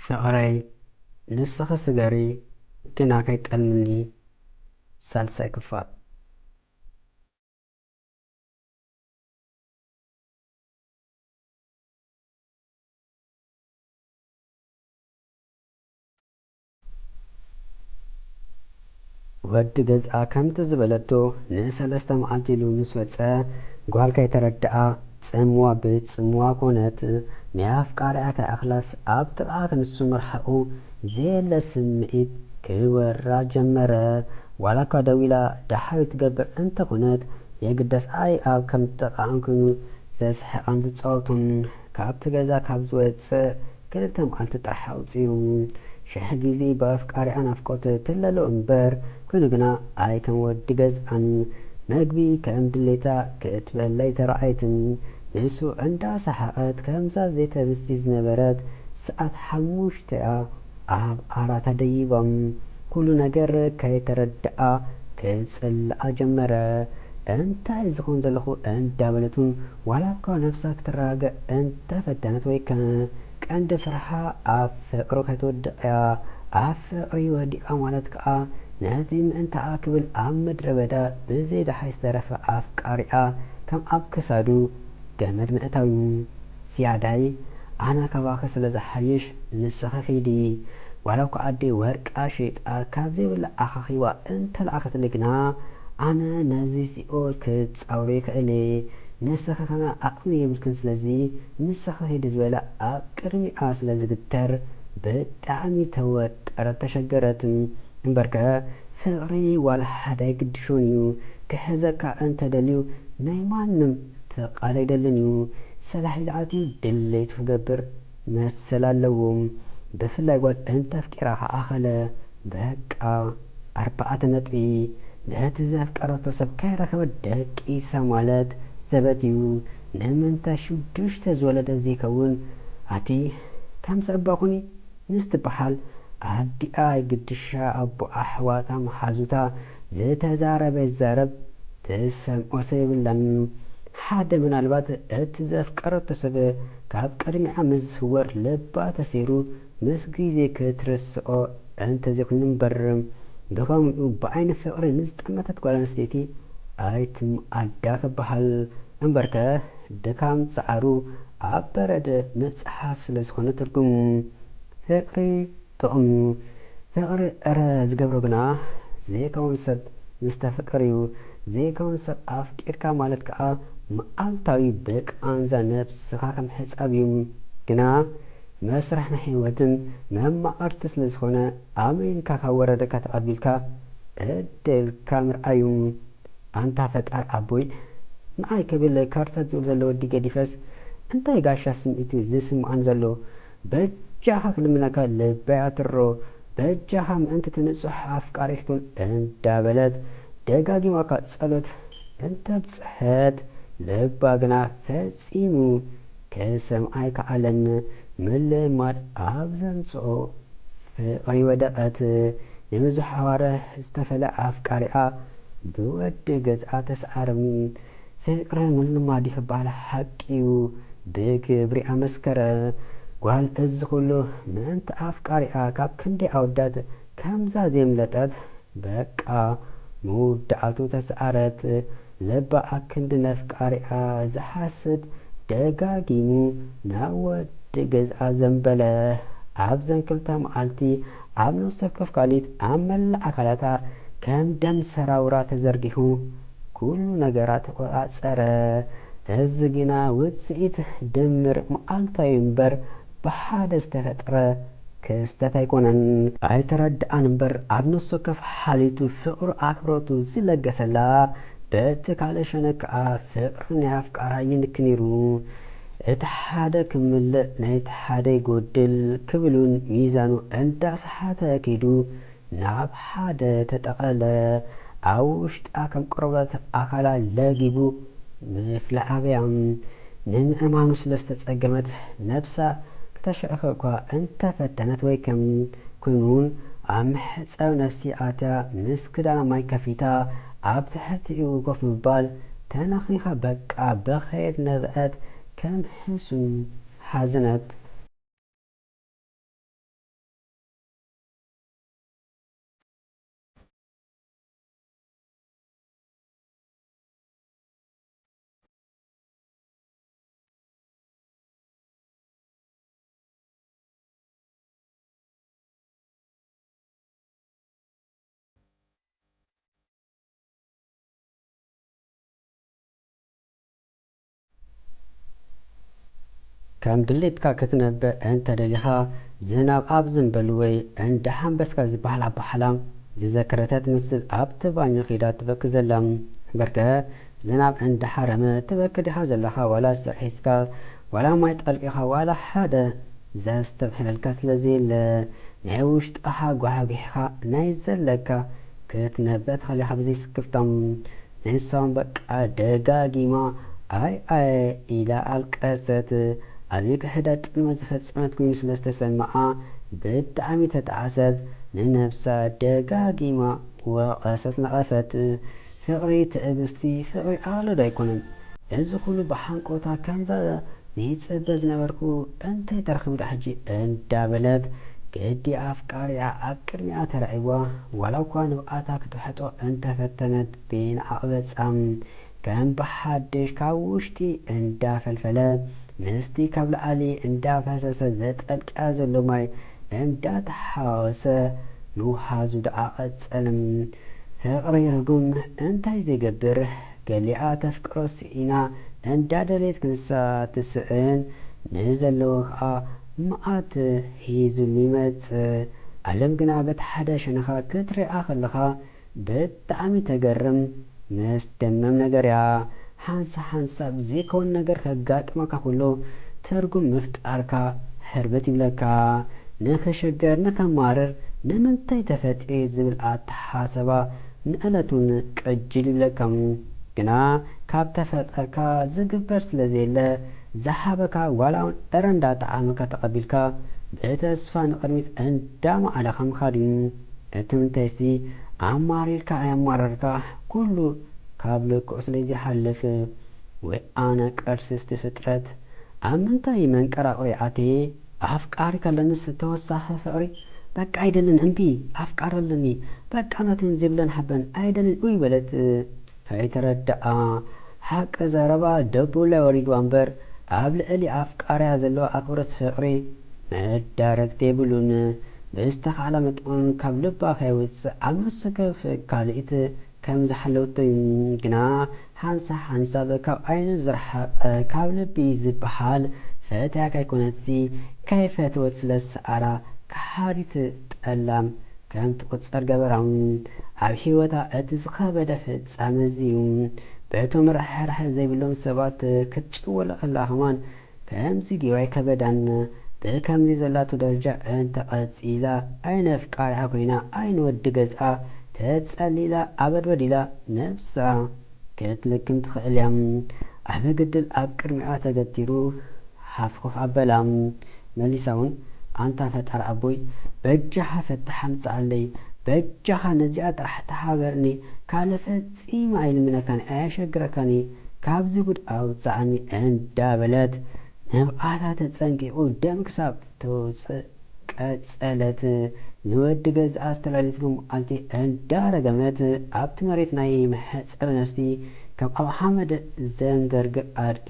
ፍቕረይ፣ ንስኺ ስገሪ፣ ግና ከይጠልምኒ። ሳልሳይ ክፋል። ወዲ ገዝኣ ከምቲ ዝበለቶ ንሰለስተ መዓልቲ ኢሉ ምስ ወጸ፣ ጓል ከይተረድኣ ጽምዋ ብጽምዋ ኮነት። ናይ ኣፍቃሪኣ ከይኣኽላስ ኣብ ጥቓኣ ክንሱ ምርሓቑ ዘየለ ስምዒት ክወራ ጀመረ። ዋላ እኳ ደዊላ ደሓር ትገብር እንተኾነት፣ የግዳስ ኣይ ኣብ ከም ጥቓኣን ኮይኑ ዘስሕቓን ዝጻወቱን ካብቲ ገዛ ካብ ዝወጽእ ክልተ መዓልቲ ጥራሕ ኣውጺኡ። ሽሕ ግዜ ብኣፍቃሪኣ ናፍቆት ትለሎ እምበር፣ ኮይኑ ግና ኣይ ከም ወዲ ገዝኣን። መግቢ ከም ድሌታ ክትበልዕ ኣይተራኣየትን። ንሱ እንዳሰሓቐት ከምዛ ዘይተብሲ ዝነበረት ሰዓት ሓሙሽተ እያ ኣብ ዓራታ ደይቦም። ኩሉ ነገር ከይተረድኣ ክጽልኣ ጀመረ። እንታይ ዝኸውን ዘለኹ እንዳበለት እውን ዋላ እኳ ነብሳ ክትረጋግእ እንተፈተነት ወይ ከ ቀንዲ ፍርሓ ኣብ ፍቕሪ ከይትወድቕ እያ። ኣብ ፍቕሪ ወዲቓ ማለት ከኣ ነቲ ምእንታኣ ክብል ኣብ ምድረ በዳ ብዘይ ደሓይ ዝተረፈ ኣፍቃሪኣ ከም ኣብ ክሳዱ ገመድ ምእታው እዩ። ዝያዳይ ኣነ ካባኺ ስለ ዝሓይሽ ንስኺ ኺዲ። ዋላ እኳ ኣደይ ወርቃ ሸይጣ ካብ ዘይብላ ኣኻኺባ እንተለኣኸትኒ ግና ኣነ ነዚ ሲኦል ክጻወሮ ይኽእል እየ። ንስኺ ከኣ ዓቕሚ የብልክን፣ ስለዚ ንስኺ ኺዲ ዝበላ ኣብ ቅድሚኣ ስለ ዝግተር ብጣዕሚ ተወጠረት፣ ተሸገረት። እምበርከ ፍቕሪ ዋላ ሓደ ኣይግድሾን እዩ። ክሕዘካ እንተደልዩ ናይ ማንም ፍቓድ ኣይደልን እዩ። ሰላሕ ኢሉ ኣትዩ ድሌቱ ክገብር መሰል ኣለዎ። ብፍላይ ጓል እንተፍቂራ ከኣ ኸለ በቃ ኣርባዕተ ነጥቢ። ነቲ ዘፍቀረቶ ሰብ ከይረኸበ ደቂሳ ማለት ዘበት እዩ። ንምንታይ ሽዱሽተ ዝወለደ ዘይከውን? ኣቲ ከም ዘዕባ ኩኒ ምስ ትበሃል ኣዲኣ ግድሻ ኣቦ ኣሕዋታ መሓዙታ ዝተዛረበ ይዛረብ ትሰምዖ ሰብ የብላን። ሓደ ምናልባት እቲ ዘፍቀረቶ ሰብ ካብ ቅድሚኣ ምስ ዝስወር ልባ ተሰይሩ ምስ ግዜ ክትርስዖ እንተዘይኮይኑ እምበር። ብኸምኡ ብዓይኒ ፍቕሪ ንዝጠመተት ጓል ኣንስተይቲ ኣይትምኣዳ ክበሃል እምበርከ ድካም ጻዕሩ ኣብ በረድ ምጽሓፍ ስለ ዝኾነ ትርጉሙ። ፍቕሪ ጥቕሙ። ፍቕሪ እረ ዝገብሮ ግና ዘይከውን ሰብ ምስ ተፍቅር እዩ። ዘይከውን ሰብ ኣፍቂርካ ማለት ከኣ መዓልታዊ ብቃንዛ ነብስኻ ከም ሕጻብ እዩ። ግና መስርሕ ናይ ህይወትን መማቕርቲ ስለ ዝኾነ ኣሚንካ ካብ ወረደካ ተቐቢልካ ዕድልካ ምርኣዩ። ኣንታ ፈጣር ኣቦይ፣ ንኣይ ክብል ካርታት ዝብል ዘሎ ወዲ ገዲፈስ፣ እንታይ ጋሻ ስምዒቱ ዝስምዓን ዘሎ? በጃኻ ክልምነካ ልበይ ኣትሮ፣ በጃኻ ምእንቲ እቲ ንጹሕ ኣፍቃሪ ክትብል እንዳበለት ደጋጊማካ ጸሎት እንተብጽሐት፣ ልባ ግና ፈጺሙ ክሰምዓ ኣይከኣለን። ምልማድ ኣብ ዘምጽኦ ፍቕሪ ወደቐት። ንምዝሓዋረ ዝተፈለ ኣፍቃሪኣ ብወዲ ገዝኣ ተስዓርም። ፍቕሪ ምልማድ እዩ ክበሃል ሓቂ እዩ። ብግብሪ ኣመስከረ። ጓል እዚ ኩሉ ምእንቲ ኣፍቃሪኣ ካብ ክንደይ ኣወዳት ከምዛ ዘየምለጠት በቃ መወዳእቱ ተስዓረት። ልባ ኣክንዲ ነፍቃሪኣ ዝሓስብ ደጋጊሙ ናብ ወዲ ገዝኣ ዘንበለ። ኣብዘን ክልተ መዓልቲ ኣብ ነፍሲ ወከፍ ካሊት ኣብ መላእ ኣካላታ ከም ደም ሰራውራ ተዘርጊሑ ኩሉ ነገራ ተቆጻጸረ። እዚ ግና ውጽኢት ድምር መዓልታዊ እምበር ብሓደ ዝተፈጥረ ክስተት ኣይኮነን። ኣይተረድኣን እምበር ኣብ ነፍሲ ወከፍ ሓሊቱ ፍቕሩ ኣኽብሮቱ ዝለገሰላ፣ በቲ ካልእ ሸነክ ከኣ ፍቕሪ ናይ ኣፍቃራ ይንኪ ነይሩ። እቲ ሓደ ክምልእ ናይቲ ሓደ ይጎድል ክብሉን ሚዛኑ እንዳሰሓተ ከይዱ ናብ ሓደ ተጠቕለለ። ኣብ ውሽጣ ከም ቆርበት ኣካላ ለጊቡ ምፍላሕ ኣበያ። ንምእማኑ ስለ ዝተጸገመት ነብሳ ክተሽዕኸ እኳ እንተፈተነት ወይ ከም ኮይኑ እውን ኣብ ምሕጻብ ነፍሲ ኣትያ ምስ ክዳና ማይ ከፊታ ኣብ ትሕቲኡ ኮፍ ምባል ተነኺኻ በቃ በኸየት ነበአት ከም ሕሱም ሓዘነት። ከም ድሌትካ ክትነብዕ እንተ ደሊኻ፣ ዝናብ ኣብ ዝንበል ወይ እንዳ ሓንበስካ ዝበሃል ኣበሓላ ዝዘከረታ ትመስል ኣብቲ ባኞ ከይዳ ትበኪ ዘላ። እምበርከ ዝናብ እንዳ ሓረመ ትበኪ ዲኻ ዘለኻ፣ ዋላ ስርሒስካ፣ ዋላ ማይ ጠልቂኻ፣ ዋላ ሓደ ዘስተብህለልካ ስለ ዘየለ፣ ናይ ውሽጥኻ ጓሕጒሕካ ናይ ዘለካ ክትነብዕ ትኽእል ኢኻ ብዘይ ስክፍታ። ንሳውን በቃ ደጋጊማ ኣይ ኣይ ኢላ ኣልቀሰት። ዓብዪ ክሕደት ጥልመት ዝፈጸመት ኮይኑ ስለ ዝተሰምዓ ብጣዕሚ ተጣዕሰት። ንነብሳ ደጋጊማ ወቐሰት፣ ነቐፈት። ፍቕሪ፣ ትዕግስቲ፣ ፍቕሪ ኣኽሎ ዶ ኣይኮነን? እዚ ኩሉ ብሓንቆታ ከምዛ ይጽበ ዝነበርኩ እንታይ ተረኺቡ ዶ ሕጂ እንዳበለት፣ ግዲ ኣፍቃሪኣ ኣብ ቅድሚኣ ተራዒዋ፣ ዋላ እኳ ንብዓታ ክትውሕጦ እንተፈተነት፣ ብናዕቕ በጻ ከም ብሓድሽ ካብ ውሽጢ እንዳፈልፈለ፣ ምስቲ ካብ ላዕሊ እንዳፈሰሰ ዘጠልቅያ ዘሎ ማይ እንዳተሓወሰ ምውሃዙ ደኣ ቀጸለ። ፍቕሪ ርጉም እንታይ ዘይገብር፣ ገሊኣ ተፍቅሮ ስኢና እንዳደለየት ክንሳ ትስእን፣ ንዘለዎ ከኣ መዓት ሒዙሉ ይመጽእ። ዓለም ግና በቲ ሓደ ሸነኻ ክትሪኣ ከለኻ ብጣዕሚ ተገርም፣ መስደመም ነገር እያ። ሓንሳ ሓንሳብ ዘይከውን ነገር ከጋጥመካ ከሎ ትርጉም ምፍጣርካ ሕርብት ይብለካ። ንኽሽገር፣ ንኸማርር፣ ንምንታይ ተፈጢረ ዝብል ኣተሓሳስባ ንዕለት እውን ቅጅል ይብለካ። ግና ካብ ተፈጠርካ ዝግበር ስለ ዘየለ፣ ዝሃበካ ዋላ እውን እረ እንዳጠዓመካ ተቐቢልካ፣ ብተስፋ ንቕድሚት እንዳማዕለኻ ምኻድ እዩ። እቲ ምንታይሲ፣ ኣማሪርካ ኣየማረርካ፣ ኩሉ ካብ ልክዑ ስለ ዘይሓልፍ። ወይ ኣነ ቀርሲስቲ ፍጥረት፣ ኣብ ምንታይ መንቀራቕሪ ኣትየ? ኣፍቃሪ ከለንስ ተወሳኺ ፍቕሪ በቃ ኣይደልን፣ እምቢ፣ ኣፍቃሪ ኣለኒ፣ በቃ ናተይን ዘይብለን ሓበን ኣይደልን፣ ኡይ በለት። ከይተረድኣ፣ ሓቂ ዘረባ ደቡላይ ወሪድዋ እምበር፣ ኣብ ልዕሊ ኣፍቃሪያ ዘለዋ ኣኽብሮት ፍቕሪ መዳረግቲ የብሉን። ብዝተኻእላ መጠን ካብ ልባ ከይወጽእ ኣብ መስከፍ ካልኢት ከም ዝሓለወቶ እዩ። ግና ሓንሳብ ሓንሳብ ካብ ዓይኑ ዝረሓቐ፣ ካብ ልቢ ዝበሃል ፈትያ ከይኮነትሲ፣ ከይፈተወት ስለ ዝሰኣላ፣ ከሓዲት ጠላም ከም ትቑጸር ገበራ። ኣብ ህይወታ እቲ ዝኸበደ ፍጻመ እዚ እዩ። በቶም ርሕራሐ ዘይብሎም ሰባት ክትጭወሎ ከላ ከማን ከምዚ ጌዋ ኣይከበዳን። ብከምዚ ዘላቶ ደረጃ እንተቐጺላ፣ ኣይነፍቃሪኣ ኮይና፣ ኣይንወዲ ገዝኣ ተጸሊላ፣ ኣበድበድ ኢላ ነብሳ ክትልክም ትኽእል እያ። ዓቢ ግድል ኣብ ቅድሚኣ ተገቲሩ ሓፍኹፍ ኣበላ። መሊሳ እውን፣ ኣንታ ፈጣሪ ኣቦይ፣ በጃኻ ፈታሕ ኣምጽኣለይ፣ በጃኻ ነዚኣ ጥራሕ ተሓበርኒ፣ ካልእ ፈጺመ ኣይልምነካን፣ ኣየሸግረካን፣ ካብዚ ጉድ ኣውጽኣኒ እንዳበለት፣ ንብዓታ ተጸንቂቑ ደም ክሳብ ተውጽእ ቀጸለት። ንወዲ ገዝኣ ዝተላለየትሉ መዓልቲ እንዳረገመት፣ ኣብቲ መሬት ናይ መሕጸቢ ነፍሲ ከም ኣብ ሓመድ ዘንገርግር ኣድጊ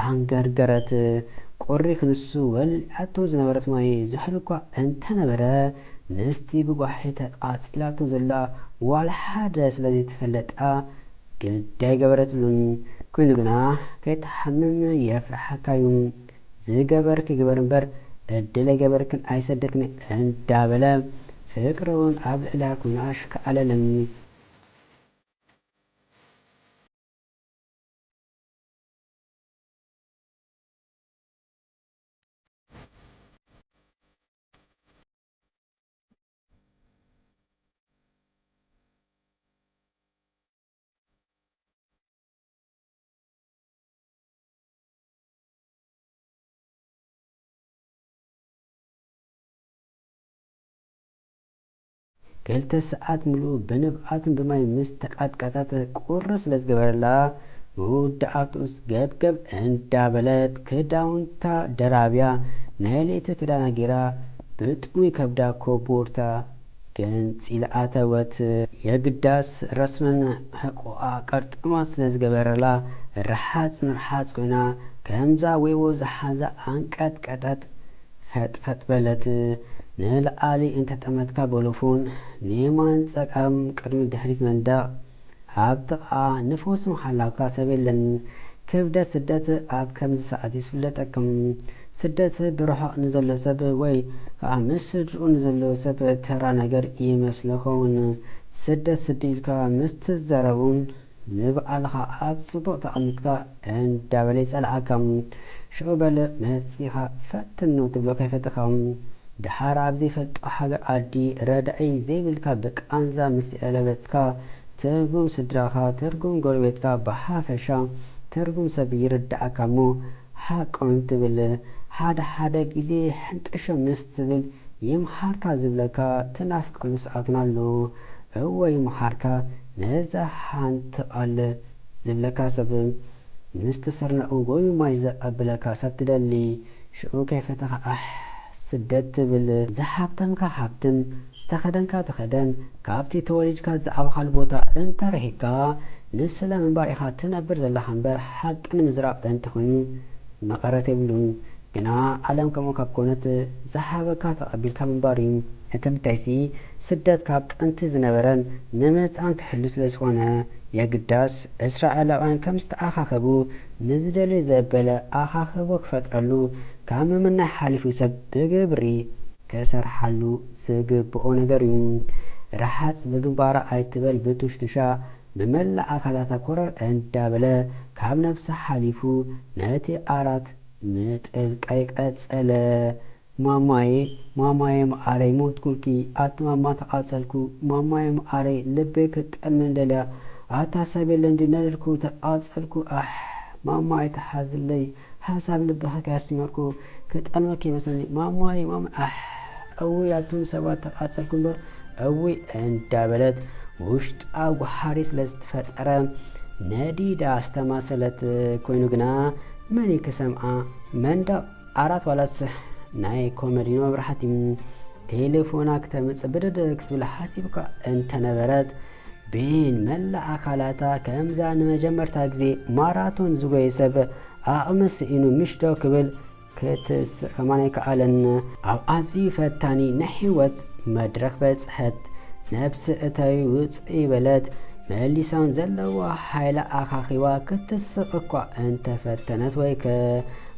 ኣንገርገረት። ቁሪ ክንሱ ወሊዓቶ ዝነበረት ማይ ዝሑል እኳ እንተነበረ፣ ምስቲ ብጓሒ ተቓጺላቶ ዘላ ዋላ ሓደ ስለ ዘይተፈለጣ፣ ግዲ ኣይገበረትሉን። ኮይኑ ግና፣ "ከይትሓምም የፍርሓካ እዩ። ዝገበርኪ ግበር እምበር፣ ዕድል ኣይገበርክን ኣይሰደክን" እንዳበለ፣ ፍቅሪ እውን ኣብ ልዕሊኣ ኮይኑ ኣሽካዕለለ። ክልተ ሰዓት ምሉእ ብንብዓትን ብማይ ምስ ተቃጥቀጠት፣ ቁሪ ስለ ዝገበረላ፣ መወዳእታኡስ ገብገብ እንዳበለት ክዳውንታ ደራብያ፣ ናይ ለይቲ ክዳና ጌራ፣ ብጥሙይ ከብዳ ኮቦርታ ገንጺላ ኣተወት። የግዳስ ረስነን ሕቆኣ ቀርጥማ ስለ ዝገበረላ፣ ርሓጽ ንርሓጽ ኮይና፣ ከምዛ ወይቦ ዝሓዛ ኣንቀጥቀጠት። ፈጥፈጥ በለት። ንላዕሊ እንተጠመትካ በሎፎን፣ ንየማን ጸጋም ቅድሚ ድሕሪት መንደቕ፣ ኣብ ጥቓ ንፈውሲ መሓላብካ ሰብ የለን። ክብደት ስደት ኣብ ከምዚ ሰዓት እዩ ዝፍለጠኩም። ስደት ብርሑቕ ንዘሎ ሰብ ወይ ከዓ ምስ ስድርኡ ንዘሎ ሰብ ተራ ነገር ይመስሎ ኸውን። ስደት ስዲ ኢልካ ምስ ትዛረቡ ንባዕልኻ ኣብ ጽቡቕ ተቐሚጥካ እንዳበለ ይጸልኣካ። ሽዑ በል መጺኻ ፈትኖ ትብሎ ከይፈተኻ። ደሓር ኣብ ዘይፈልጦ ሃገር ዓዲ ረዳኢ ዘይብልካ ብቃንዛ ምስ የዕለበትካ ትርጉም ስድራኻ፣ ትርጉም ጎረቤትካ፣ ብሓፈሻ ትርጉም ሰብ ይርድኣካ እሞ ሓቆም ትብል። ሓደ ሓደ ግዜ ሕንጥሾ ምስ ትብል ይምሓርካ ዝብለካ ትናፍቀሉ ሰዓትን ኣሎ። እወ ይምሓርካ ነዛ ሓንቲ ቃል ዝብለካ ሰብ ምስ ተሰርነቑ ጎዩ ማይ ዘቐብለካ ሰብ ትደሊ። ሽዑ ከይፈተኻ ኣሕ ስደት ትብል። ዝሃብተምካ ሃብትም፣ ዝተኸደንካ ተኸደን፣ ካብቲ ተወሊድካ ዝዓበኻሉ ቦታ እንተርሒቕካ ንስለ ምንባር ኢኻ ትነብር ዘለኻ እምበር ሓቂ ንምዝራብ እንተኾይኑ መቐረት የብሉን። ግና ዓለም ከምኡ ካብ ኮነት ዝሃበካ ተቐቢልካ ምንባር እዩ። እቲ ምንታይሲ ስደት ካብ ጥንቲ ዝነበረን ንመጻእን ክሕሉ ስለ ዝኾነ የግዳስ እስራኤላውያን ከም ዝተኣኻኸቡ ንዝደልዮ ዘበለ ኣኻኽቦ ክፈጥረሉ ካብ ምምናይ ሓሊፉ ሰብ ብግብሪ ክሰርሓሉ ዝግብኦ ነገር እዩ። ረሓጽ ብግንባራ ኣይትበል ብቱሽቱሻ ብመላእ ኣካላታ ኮረር እንዳበለ ካብ ነብሲ ሓሊፉ ነቲ ኣራት ምጥልቃይ ቀጸለ። ማማዬ ማማዬ መዓረይ ሞትኩልኪ ኣቲ ማማ ተቓጸልኩ ማማዬ መዓረይ ልበይ ክጠልመን ደልያ ኣታ ሰብ የለን ድዩ ነደድኩ ተቓጸልኩ ኣሕ ማማ ኣይትሓዝለይ ሓሳብ ልብኺ ከያስመርኩ ክጠልመኪ ይመስለኒ ማማዬ ማማ ኣሕ እውይ ኣቱም ሰባት ተቓጸልኩ እምበር እውይ እንዳበለት ውሽጣ ጓሓሪ ስለ ዝተፈጠረ ነዲዳ ኣስተማሰለት ኮይኑ ግና መን እዩ ክሰምዓ መንደቕ ኣራት ዋላስ ናይ ኮመዲኖ መብራሕቲ ቴሌፎና ክተምጽእ ብድድ ክትብል ሓሲብካ እንተነበረት ቤን መላእ ኣካላታ ከምዛ ንመጀመርታ ግዜ ማራቶን ዝጎየ ሰብ ኣቕሚ ስኢኑ ምሽዶ ክብል ክትስእ ከማን ኣይከኣለን። ኣብ ኣዝዩ ፈታኒ ናይ ህይወት መድረኽ በጽሐት። ነብሲ እተዊ ውጽእ ይበለት መሊሳን ዘለዋ ሓይላ ኣኻኺባ ክትስቕ እኳ እንተፈተነት ወይከ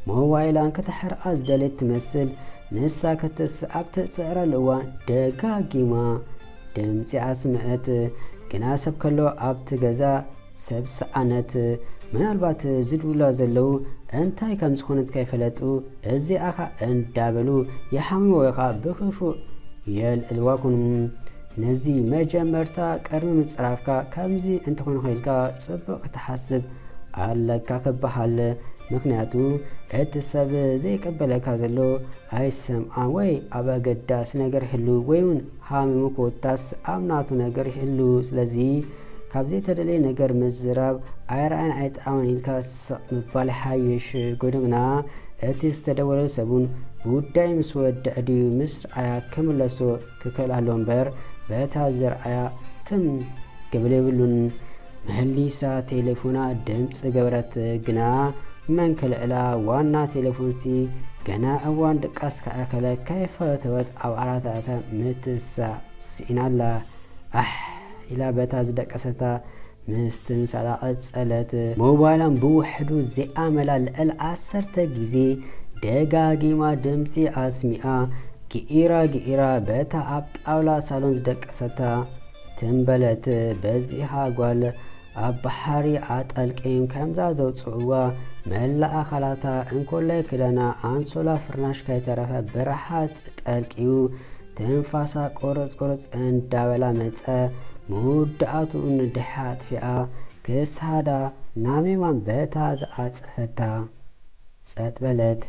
ሞባይላን ክትሕርኣ ዝደልየት ትመስል ንሳ ክትስእ ኣብ ትጽዕረሉ እዋን ደጋጊማ ድምጺ ኣስምዐት። ግና ሰብ ከሎ ኣብቲ ገዛ ሰብ ሰኣነት ምናልባት ዝድውላ ዘለዉ እንታይ ከም ዝኾነት ከይፈለጡ እዚኣኻ እንዳበሉ ይሓምዎ ወይ ከዓ ብክፉእ የልዕልዋ ኩኑ። ነዚ መጀመርታ ቅድሚ ምጽራፍካ ከምዚ እንተኾነ ኢልካ ጽቡቕ ክትሓስብ ኣለካ ክበሃል። ምኽንያቱ እቲ ሰብ ዘይቀበለካ ዘሎ ኣይሰምዓን ወይ ኣብ ኣገዳሲ ነገር ይህሉ ወይ እውን ሃሚሙ ኮታስ ኣብ ናቱ ነገር ይህሉ። ስለዚ ካብ ዘይተደለየ ነገር ምዝራብ ኣይረኣን ኣይጠዓመን ኢልካ ስቕ ምባል ይሓይሽ። ኮይኑ ግና እቲ ዝተደወለሉ ሰብ እውን ጉዳይ ምስ ወደአ ድዩ ምስ ረኣያ ክምለሶ ክክእል ኣሎ እምበር በታ ዝረኣያ ትም ክብል የብሉን። መሊሳ ቴሌፎና ድምፂ ገበረት ግና መን ክልዕላ ዋና ቴሌፎንሲ ገና እዋን ድቃስ ከኣከለ ከይፈተወት ኣብ ዓራታታ ምትሳእ ስኢና ኣላ። ኣሕ ኢላ በታ ዝደቀሰታ ምስትምሳላ ቀጸለት። ሞባይላን ብውሕዱ ዘይኣመላ ልዕሊ ዓሰርተ ግዜ ደጋጊማ ድምፂ ኣስሚኣ ግኢራ ግኢራ በታ ኣብ ጣውላ ሳሎን ዝደቀሰታ ትም በለት። በዚኣ ጓል ኣብ ባሕሪ ኣጠልቂም ከምዛ ዘውፅእዋ መላእ ኣካላታ እንኮላይ ክዳና ኣንሶላ ፍርናሽ ከይተረፈ ብረሓፅ ጠልቂዩ ትንፋሳ ቁርፅ ቁርፅ እንዳበላ መፀ። መወዳእትኡ ንድሕሪ ኣጥፊኣ ክሳዳ ናብ የማን በታ ዝዓፀፈታ ጸጥ በለት።